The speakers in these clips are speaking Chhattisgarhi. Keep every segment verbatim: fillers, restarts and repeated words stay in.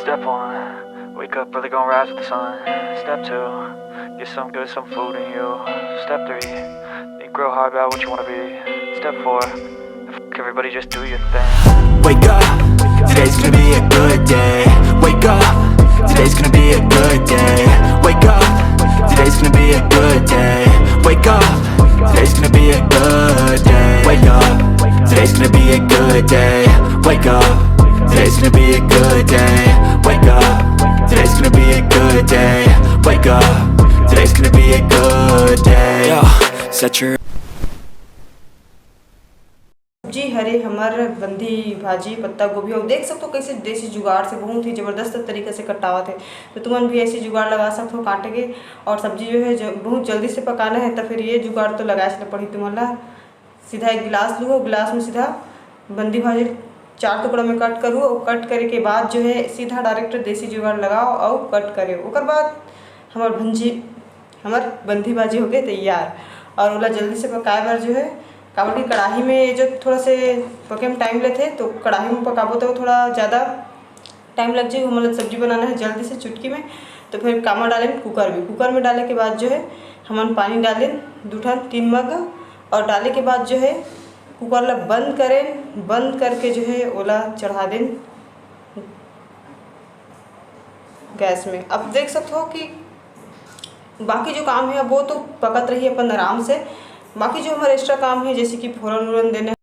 Step one, wake up early, gonna rise with the sun. Step two, get some good, some food in you. Step three, think real hard about what you wanna be. Step four, fuck everybody, just do your thing. Wake up, today's gonna be a good day. Wake up, today's gonna be a good day. Wake up, today's gonna be a good day. Wake up, today's gonna be a good day. Wake up, today's gonna be a good day. Wake up, today's gonna be a good day. Wake up, today's gonna be a good day. Wake up, today's gonna be a good day. Yo, set your सब्जी हरे हमर बंधी भाजी, पत्ता गोभी, और देख सकथो कैसे देसी जुगाड़ से बहुत ही जबरदस्त तरीका से कटावत हे। तो तुमन भी ऐसे जुगाड़ लगा सकथो काटे के, और सब्जी जो है ज-, बहुत जल्दी से पकाना है, तो फिर ये जुगाड़ तो लगाए से पड़ी तुमन ला। सीधा एक गिलास लू, गिलास में सीधा बंधी भाजी चार टुकड़ा में कट करू, और कट करे के बाद जो है सीधा डायरेक्ट देसी जुगाड़ लगाओ और कट करे। ओकर बाद हमर भंजी, हमर बंधी भाजी होके तैयार। और ओला जल्दी से पकाए बर जो है, काबर कि कढ़ाई में ये जो थोड़ा से पके में टाइम लेथे, तो कढ़ाई में पकाबो तो थोड़ा ज़्यादा टाइम लग जाही। हमन ला सब्जी बनाना है जल्दी से चुटकी में, तो फिर कामा डालेन कुकर में। कुकर में डाले के बाद जो है, हमन पानी डालेन दू ठन तीन मग, और डाले के बाद जो है, कुकर ला बंद करेन। बंद करके जो है, ओला चढ़ा देन गैस में। अब देख सकथो कि बाकी जो काम है, वो तो पकत रही अपन आराम से। बाकी जो हमर एक्स्ट्रा काम है, जैसे कि फोरन वोरन देना है,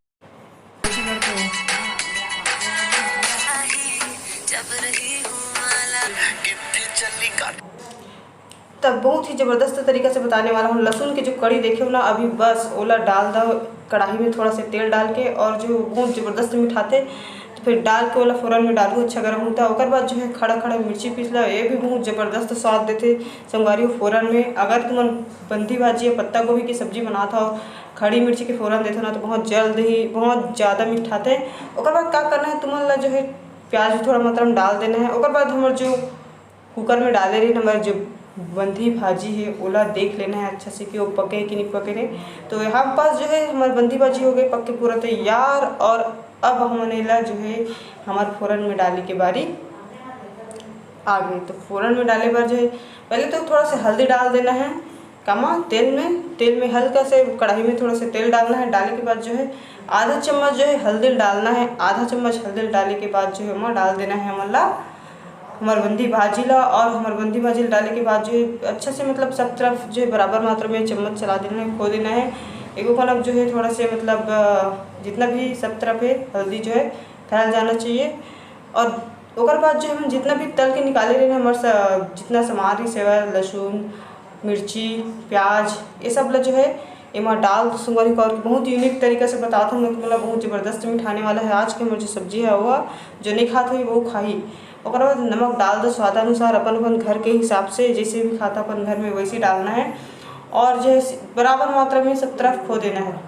तब बहुत ही जबरदस्त तरीका से बताने वाला हूँ। लहसुन के जो कड़ी देखे हो ना, अभी बस ओला डाल दो कढ़ाई में थोड़ा से तेल डाल के, और जो बहुत जबरदस्त मिठाथे, तो फिर डाल के ओला फोरन में डालू, अच्छा गरम होता है। ओकर बाद जो है, खड़ा खड़ा मिर्ची पीस ला, ये भी बहुत जबरदस्त स्वाद देथे संगवारी हो फोरन में। अगर तुमन बंधी भाजी या पत्ता गोभी की सब्जी बनात हो, खड़ी मिर्ची के फोरन देथो ना, तो बहुत जल्द ही बहुत ज़्यादा मिठाथे। ओकर बाद का करना है, तुमन ला जो है, प्याज भी थोड़ा मात्रा में डाल देना है। ओकर बाद हमर जो कुकर में डाले रहिन हमर जो बंधी भाजी हे, ओला देख लेना है अच्छा से कि वो पके कि नहीं पके नहीं। तो यहाँ पास जो है, हमर बंधी भाजी हो गए पक के पूरा तैयार। और अब हमन एला जो है, हमर फोरन में डाले के बारी आ गई। तो फोरन में डाले बर जो है, पहले तो थोड़ा सा हल्दी डाल देना है, कामा तेल में, तेल में हल्का से कढ़ाई में थोड़ा सा तेल डालना है। डाले के बाद जो है, आधा चम्मच जो है, हल्दी डालना है। आधा चम्मच हल्दी डाले के बाद जो है, ओमा डाल देना है हमन ला हमर बंधी भाजी ला। और हमर बंधी भाजी ला डाले के बाद जो है, अच्छा से, मतलब, सब तरफ जो है, बराबर मात्रा में चम्मच चला देना है, खो देना है। एगो कनक जो है, थोड़ा से, मतलब, अ, जितना भी सब तरफ है, हल्दी जो है, फैल जाना चाहिए। और ओकर बाद जो है, हम जितना भी तल के निकाले रहे हमर स-, जितना सामान रही, सेवई, लहसुन, मिर्ची, प्याज, ये सब ला जो है, एमा डाल दो संगवारी हो। और बहुत यूनिक तरीका से बतात हूँ मैं, तुमन ला बहुत जबरदस्त मिठाने वाला है। आज के हमर जो सब्जी है, वो जो नहीं खात होही, वो खाही। ओकर बाद नमक डाल दो स्वादानुसार, अपन अपन घर के हिसाब से, जैसे भी खाता अपन घर में, वैसे ही डालना है। और जो है, बराबर मात्रा में सब तरफ खो देना है।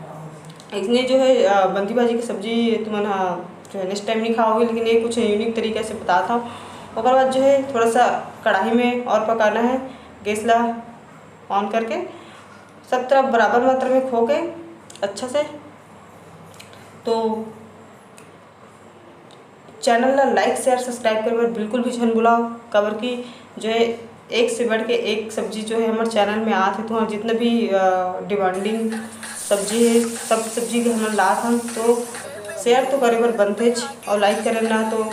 इसने जो है, अ, बंधी भाजी की सब्जी तुमन ह जो है, नेक्स्ट टाइम नहीं खाओगे, लेकिन ये कुछ यूनिक तरीके से बताता हूँ। ओकर बाद जो है, थोड़ा सा कढ़ाई में और पकाना है, गैस ला ऑन करके सब तरफ बराबर मात्रा में खो के अच्छा से। तो चैनल ला लाइक, शेयर, सब्सक्राइब करे बर बिल्कुल भी झन भुलाओ, काबर कि जो है, एक से बढ़ के एक सब्जी जो है, हमर चैनल में आत है। तो हाँ, जितना भी, अ, डिमांडिंग सब्जी है, सब सब्जी के हमन लात हन, तो शेयर तो करे बर बनतेच, और लाइक करे ना तो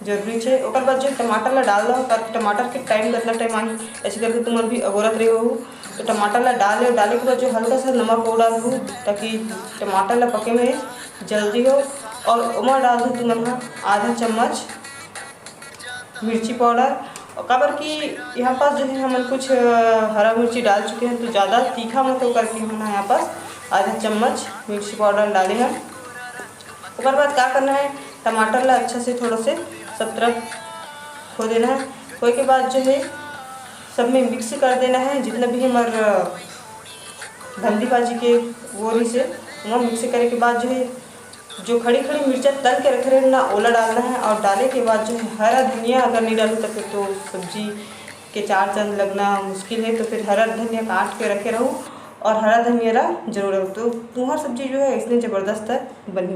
जरूरी छे। ओकर बाद जो टमाटर ला डाल दो, पर टमाटर के टाइम कितना टाइम आही, ऐसे करके तुमन भी अगोरत रहे हो। तो टमाटर ला डाले, डाले के बाद जो हल्का सा नमक और डाल दो, ताकि टमाटर ला पके में जल्दी हो। और ओमा डाल दो तुमन हा आधा चम्मच मिर्ची पाउडर, काबर कि यहाँ पास जो है, हमन कुछ, अ, हरा मिर्ची डाल चुके हैं, तो ज़्यादा तीखा मत हो करके हमन यहाँ पास आधा चम्मच मिर्ची पाउडर डाले हैं। ओकर बाद का करना है, टमाटर ला अच्छा से थोड़ा से सब तरफ खो देना है। खोए के बाद जो है, सब में मिक्स कर देना है, जितना भी हमर, अ, बंधी भाजी के वो रहिस हे, ओमा मिक्स करे के बाद जो है, जो खड़ी खड़ी मिर्चा तल के रखे रहे ना, ओला डालना है। और डाले के बाद जो है, हरा धनिया अगर नहीं डालो तो फिर तो सब्जी के चार चांद लगना मुश्किल है। तो फिर हरा धनिया काट के रखे रहो और हरा धनिया ला जरूर रहो, तो तुम्हार सब्जी जो है, इसने जबरदस्त बनी।